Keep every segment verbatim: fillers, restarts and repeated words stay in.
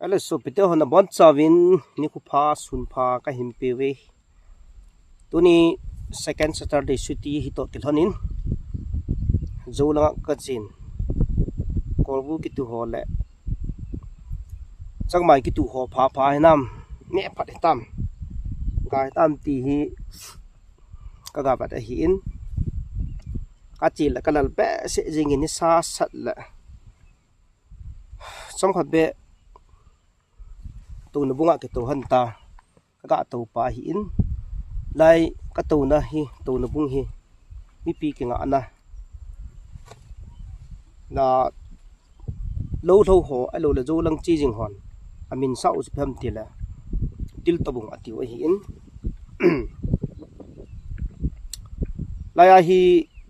Hello, sopite ho nabonchauvin nikho pha, sun pha kahin peuve. Tuni second Saturday chuti hitoh kilhonin Jou langa kachen. Kolbu kitu ho le Changmai kitu ho pha pha hinam, neh phat hitam, ga hitam ti hi kaga vet ahin. Kache le kalal behseh jingin nisa sat le chomkhat beh touna bunga kitou hon ta, kaga tou pa ahin. Lai katouna hi, touna bung hi mipi kingahna na lou lou ho, ahilou le Jou lang che jing hon amin sao chu ipi ham tile, Tiltou bung atiu ahin. Lai a hi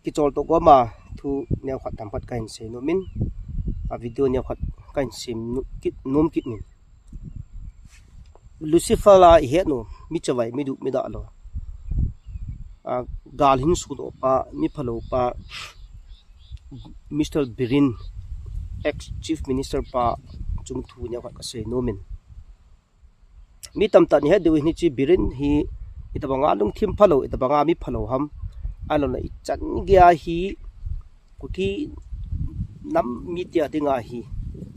kichol toh koma thu neokhat tamkhat kahin sei nomin, a video neokhat kahin sem nu-, kit, nom kit nin. Lucifer la ihet nom, mi chavai, mi duh, mi dahlou, a, gal hin sudoh pa, mi phalou pa, Mister Biren, ex Chief Minister pa chung thu neokhat kasei nomin. Mi tamtah in ihet diu ahin, hiche Biren hi itobanga lungthim phalou, itobanga mi phalou ham, ahilou le ichan geiya hi Kuki nam mite dinga hi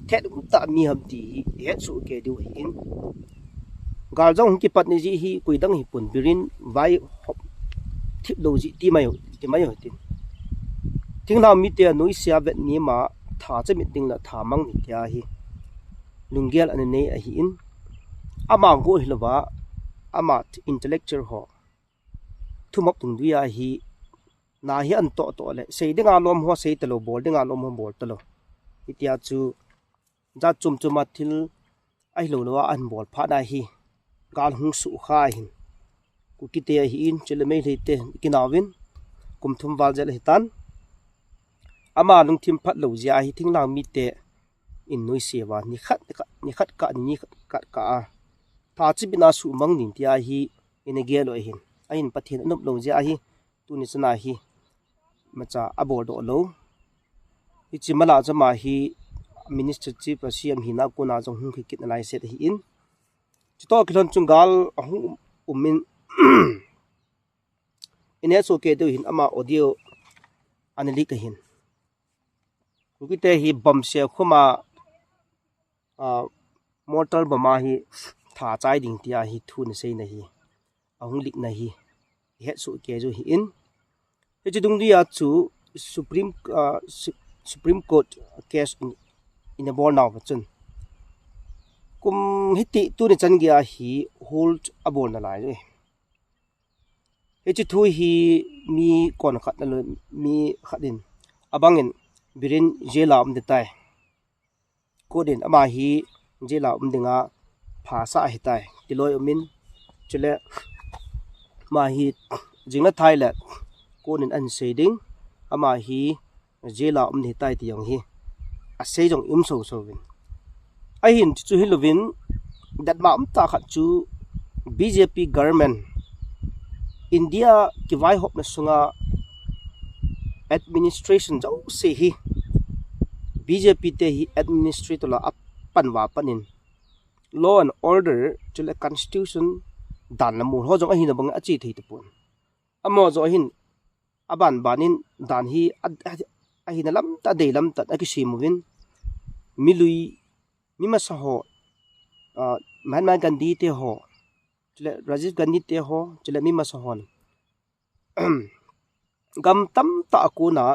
thet umtah mi ham ti hi ihet soh kei diu ahin. Gal jong hung kipat ni jeh hi koidang hipon, Biren vaihop thip lou jeh ti mai, ti mai u hitin. Thinglhang mite anoise a vet ni ma, tha chamit ding le tha mang ding tia hi lunggel ana nei ahin. Ama go hilouva, ama intellectual ho thumop dungjuiya hi na hi ahin toh toh le, sei dinga lom ho sei talou, bol dinga lom ho bol talou. Hitia chu jat chom choma thil ahilou louva ahin bol phat na hi gal hung sukha ahin. Kukite ahin, chule Meiteite kinauvin kum thum val jel ahitan. Ama lungthim phalou jeh a hi thinglhang mite in noise uva, nikhat kah, nikhat kah, nikhat kah a tha chamit na sumang ding tia hi ina gel u ahin. Ahin Pathen anop lou jeh a hi tuni chana hi imacha abol doh lou. Hiche mala chama hi Minister Chief a C M hina kona jong hung kikit nalai set ahin. Chutoh kilhon chun gal ahung um, um in, ina soh kei diu ahin, ama audio ana leak ahin. Kukite hi bomb se khuma, a, mortar bomb a hi tha chai ding tia hi thu ana seina hi, ahung leak na hi ihet soh kei diu ahin. Hiche dungjuiya chu Supreme, a, Su-, Supreme Court case in, ina bol nauva chun kum hiti tuni chan geiya hi hold abol nalai e. Hiche thu hi mi konkhat na lou, mi khat in abang in Biren jail a um ding tai, court in ama hi jail a um dinga phasah ahitai ti loi um in, chule ama hi jing le thai le court in ahin sei ding, ama hi jail a um ding ahitai ti jong hi asei jong um soso uvin. Ahin chuchu hilouvin, datmo umtah khat chu B J P government, India kivaihopna sunga administration jouse hi B J P te hi administrator la apan uva pat in law and order chule constitution dan le mol ho jong ahina bang ache thei tapon. Amaho jong ahin, aban ban in dan hi a, a, ahina lam tah, adei lam tah in akisem uvin. Milui, mi masa ho, a, Mahatma Gandhi te ho, chule Rajiv Gandhi te ho, chule mi masa hon gam tamtah a kona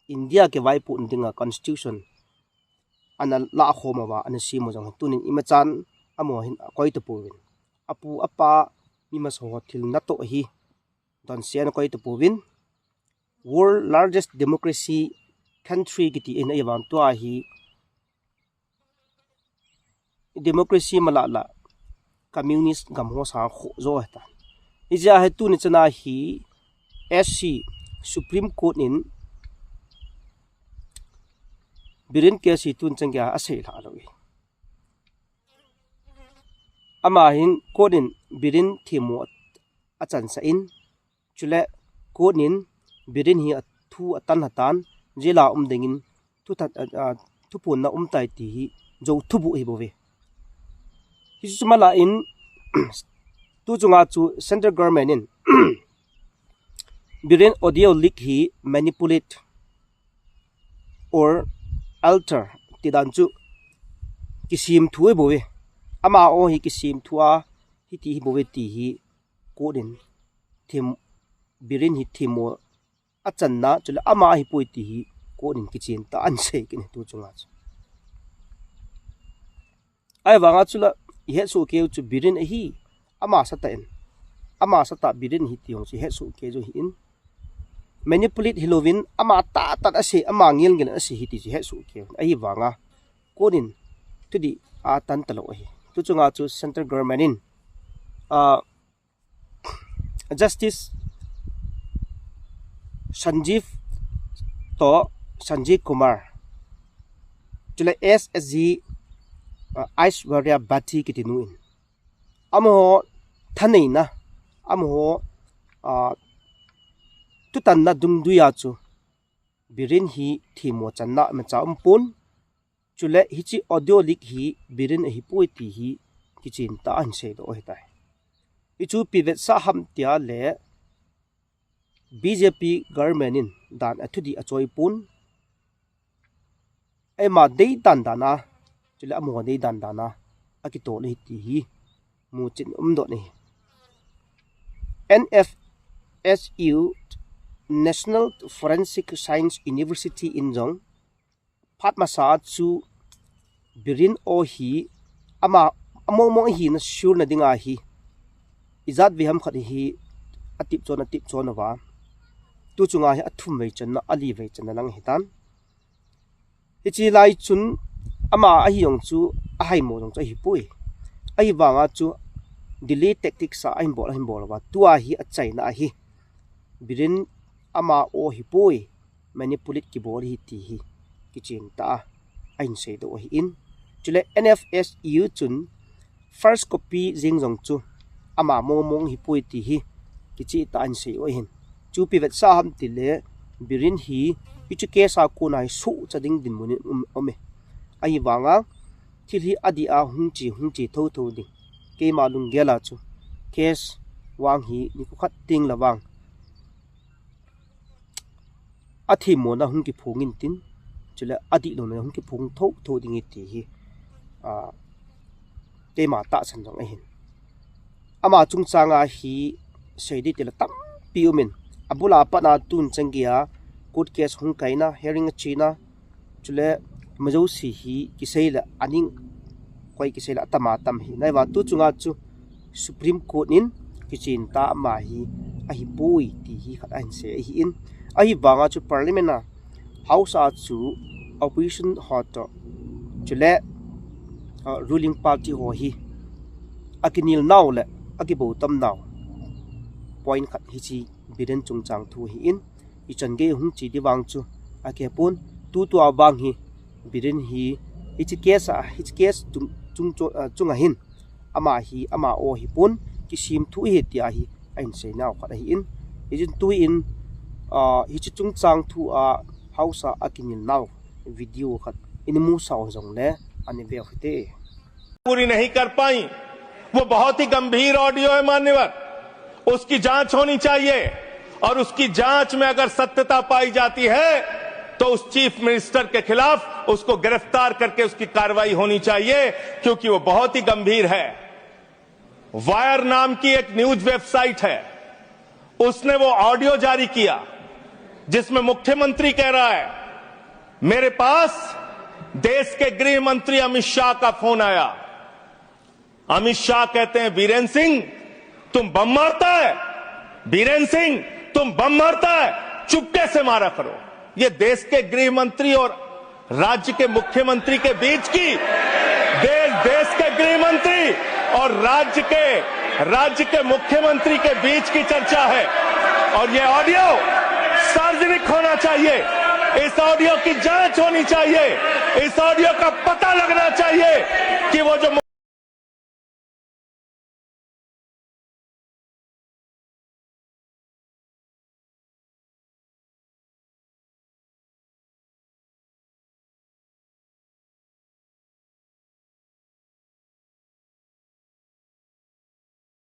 India kivaipohna dinga constitution ana lakhom uva, ana sem u jong tunin imachan amaho hin akoi tapouvin. Apu apa mi masa ho thil natoh hi donse ana koi tapouvin. World largest democracy country kiti in ahivang tua hi democracy mala la communist gam ho sang kho jo ahitan. Hijeh a hi tuni chana hi S C Supreme Court in Biren case hi tuni chan geiya asei lha lou e. Ama hin court in Biren themmo achansah in, chule court in Biren hi athu atan hatan, jail a um dingin thu that, a, a, thuphonna um tai ti hi jou thubuh ahi bouve. Hichu mala in, tu chunga chu central government in Biren audio leak hi manipulate or alter ti dan chu kisem thu ahi bouve. Ama o hi kisem thu a hiti hi bouve ti hi court in thim, Biren hi themmo achanna, chule ama ahipoi ti hi court in kichen tah a ahin sei kit in tu chunga chu. Ahivanga chule ihet soh kei u chu Biren ahi, ama sah tah in, ama sah tah Biren ahi ti jong chu ihet soh kei u ahin. Manipulate hilouvin ama tahtah in asei, ama ngelngel in asei ahi ti chu ihet soh kei u ahin. Ahivanga court in thudih atan talou ahi. Tu chunga chu central government in, ah, Justice Sanjeev toh Sanjay Kumar, chule S S G, ah, Aishwarya Bhati kiti nu in, amaho thaneina, amaho, ah, thutanna dungjuia chu Biren hi themmo channa imacha umpon, chule hiche audio leak hi Biren ahipoi ti hi kichen tah a ahin seidoh ahitai. Hichu ipi vetsah ham tia le B J P government in dan a thudih achoi pon, eima deidan dan a, chule amaho deidan dan a akitol ahi ti hi muchet umdoh ahi. N F S U, National Forensic Science University in jong phat masa chu Biren o hi ama, among mong ahina sure na dinga hi ijat vei ham khat hi atip chon, atip chon uva, tu chunga hi athum vei channa, ali vei channa lang ahitan. Hiche lai chun ama ahi jong chu ahaimo jong chu ahipoi. Ahivanga chu delay tactics a ahin bol, ahin bol uva, tua hi achaina ahi. Biren ama o ahipoi, manipulate kibol ahi ti hi kichen tah a ahin seidoh ahin. Chule N F S U chun first copy jeng jong chu ama mong mong ahipoi ti hi kichen tah a ahin sei u ahin. Chu ipi vetsah ham tile Biren hi hiche case a kona hi sohcha ding dinmun in um, um e. Ahivanga thil hi adih a hung che, hung che thotho ding. Keima lunggel a chu case vang hi nikho khat teng le vang athemmona hung kiphong intin, chule adihlouna hung kiphong thotho ding ahi ti hi, ah, keima tahsan jong ahin. Ama chungchanga hi sei ding tile tampi umin, abula patna tun changeiya court case hung kaina, hearing achena, chule majouse hi kisei le aning koi kisei le atam atam ahi. Ahivang tu chunga chu Supreme Court in kichen tah a ama hi ahipoi ti hi khat ahin sei ahin. Ahivanga chu Parliament a, House a chu opposition ho toh, chule, ah, ruling party ho hi akinel nau le akibol tam nau point khat hiche Biren chungchang thu ahin. Ichan gei hung che ding vang chu akihepon, tutua vang hi Biren hi hiche case a, hiche case chung, chung, chung, ah, chunga hin ama hi ama o ahipon, kisem thu ahi tia hi ahin seinau khat ahin. Hijeh chun tuin, ah, hiche chungchang thu a House a akinel nau video khat in imu sau jongle ana veu hite. पूरी नहीं कर पाई। वो बहुत ही गंभीर ऑडियो है मान्यवर, उसकी जांच होनी चाहिए और उसकी जांच में अगर सत्यता पाई जाती है तो उस चीफ मिनिस्टर के खिलाफ उसको गिरफ्तार करके उसकी कार्रवाई होनी चाहिए, क्योंकि वो बहुत ही गंभीर है। वायर नाम की एक न्यूज वेबसाइट है, उसने वो ऑडियो जारी किया जिसमें मुख्यमंत्री कह रहा है, मेरे पास देश के गृह मंत्री अमित शाह का फोन आया। अमित शाह कहते हैं, बीरेन सिंह, तुम बम मारता है? बीरेन सिंह, तुम बम मारता है? चुपके से मारा करो। ये देश के गृह मंत्री और राज्य के मुख्यमंत्री के बीच की, देश, देश के गृह मंत्री और राज्य के, राज्य के मुख्यमंत्री के बीच की चर्चा है। और ये ऑडियो सार्वजनिक होना चाहिए, इस ऑडियो की जांच होनी चाहिए, इस ऑडियो का पता लगना चाहिए कि वो जो